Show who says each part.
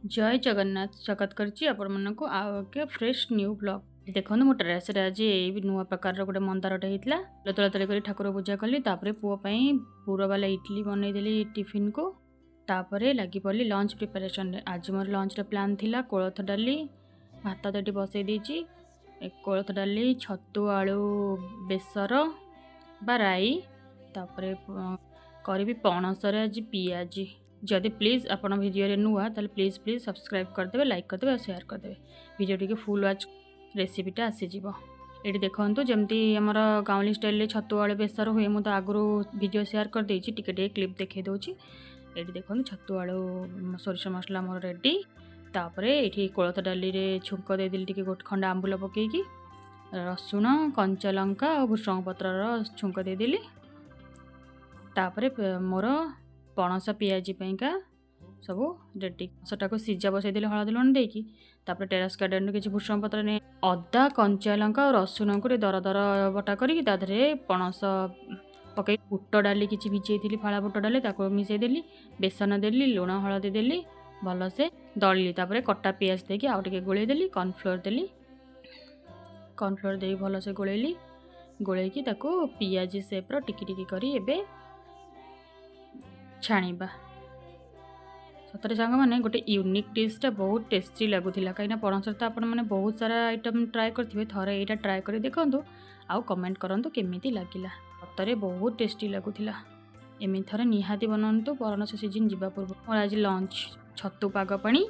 Speaker 1: ଜୟ ଜଗନ୍ନାଥ। ସ୍ୱାଗତ କରିଛି ଆପଣମାନଙ୍କୁ ଆଉ ଏକ ଫ୍ରେଶ୍ ନ୍ୟୁ ବ୍ଲଗ୍। ଦେଖନ୍ତୁ, ମୋ ଟେରାସରେ ଆଜି ଏଇ ନୂଆ ପ୍ରକାରର ଗୋଟେ ମନ୍ଦାରଟେ ହେଇଥିଲା। ତୋଳା ତୋଳି କରି ଠାକୁର ପୂଜା କଲି। ତାପରେ ପୁଅ ପାଇଁ ପୁରବାଲା ଇଡଲି ବନେଇଦେଲି ଟିଫିନ୍କୁ। ତାପରେ ଲାଗି ପଡ଼ିଲି ଲଞ୍ଚ ପ୍ରିପାରେସନରେ। ଆଜି ମୋର ଲଞ୍ଚର ପ୍ଲାନ୍ ଥିଲା କୋଳଥ ଡାଲି, ଭାତ ତ ଏଠି ବସେଇ ଦେଇଛି, କୋଳଥ ଡାଲି, ଛତୁ ଆଳୁ ବେସର ବା ରାଇ, ତାପରେ କରିବି ପଣସରେ ଆଜି ପିଆଜି। ଯଦି ପ୍ଲିଜ୍ ଆପଣ ଭିଡ଼ିଓରେ ନୂଆ, ତାହେଲେ ପ୍ଲିଜ୍ ପ୍ଲିଜ୍ ସବସ୍କ୍ରାଇବ୍ କରିଦେବେ, ଲାଇକ୍ କରିଦେବେ ଆଉ ସେୟାର କରିଦେବେ। ଭିଡ଼ିଓ ଟିକେ ଫୁଲ୍ ୱାଚ୍, ରେସିପିଟା ଆସିଯିବ। ଏଠି ଦେଖନ୍ତୁ, ଯେମିତି ଆମର ଗାଉଁଲି ଷ୍ଟାଇଲରେ ଛତୁ ଆଳୁ ବେସର ହୁଏ, ମୁଁ ତ ଆଗରୁ ଭିଡ଼ିଓ ସେୟାର କରିଦେଇଛି, ଟିକେ ଟିକେ କ୍ଲିପ୍ ଦେଖାଇ ଦେଉଛି। ଏଠି ଦେଖନ୍ତୁ, ଛତୁ ଆଳୁ ସୋରିଷ ମସଲା ମୋର ରେଡ଼ି। ତାପରେ ଏଠି କୋଳଥ ଡାଲିରେ ଛୁଙ୍କ ଦେଇଦେଲି, ଟିକେ ଗୋଟେ ଖଣ୍ଡ ଆମ୍ବୁଲ ପକାଇକି, ରସୁଣ, କଞ୍ଚା ଲଙ୍କା ଆଉ ଭୃଷଙ୍ଗ ପତ୍ରର ଛୁଙ୍କ ଦେଇଦେଲି। ତାପରେ ମୋର ପଣସ ପିଆଜି ପାଇଁକା ସବୁ ରେଡ଼ି। ସେଟାକୁ ସିଝା ବସେଇଦେଲି ହଳଦୀ ଲୁଣ ଦେଇକି। ତାପରେ ଟେରାସ୍ ଗାର୍ଡ଼େନରୁ କିଛି ଭୃଷଙ୍ଗ ପତ୍ର ନେଇ ଅଦା, କଞ୍ଚା ଲଙ୍କା ଆଉ ରସୁଣକୁ ଟିକେ ଦର ଦର ବଟା କରିକି ତା ଦେହରେ ପଣସ ପକାଇ, ବୁଟ ଡାଲି କିଛି ଭିଜେଇଥିଲି, ଫାଳା ବୁଟ ଡାଲି, ତାକୁ ମିଶାଇ ଦେଲି, ବେସନ ଦେଲି, ଲୁଣ ହଳଦୀ ଦେଲି, ଭଲସେ ଦଳିଲି। ତାପରେ କଟା ପିଆଜ ଦେଇକି ଆଉ ଟିକେ ଗୋଳେଇ ଦେଲି। କର୍ଣ୍ଣଫ୍ଲୋର୍ ଦେଲି। କର୍ଣ୍ଣଫ୍ଲୋର୍ ଦେଇ ଭଲସେ ଗୋଳେଇଲି। ଗୋଳେଇକି ତାକୁ ପିଆଜି ସେପ୍ର ଟିକି ଟିକି କରି ଏବେ ଛାଣିବା। ସତରେ ସାଙ୍ଗମାନେ, ଗୋଟେ ୟୁନିକ୍ ଡିଶ୍ଟା ବହୁତ ଟେଷ୍ଟି ଲାଗୁଥିଲା। କାହିଁକିନା ପଣସରେ ତ ଆପଣମାନେ ବହୁତ ସାରା ଆଇଟମ୍ ଟ୍ରାଏ କରିଥିବେ, ଥରେ ଏଇଟା ଟ୍ରାଏ କରି ଦେଖନ୍ତୁ ଆଉ କମେଣ୍ଟ କରନ୍ତୁ କେମିତି ଲାଗିଲା। ସତରେ ବହୁତ ଟେଷ୍ଟି ଲାଗୁଥିଲା। ଏମିତି ଥରେ ନିହାତି ବନାନ୍ତୁ ପଣସ ସିଜିନ୍ ଯିବା ପୂର୍ବରୁ। ମୋର ଆଜି ଲଞ୍ଚ ଛତୁ ପାଗ ପାଣି।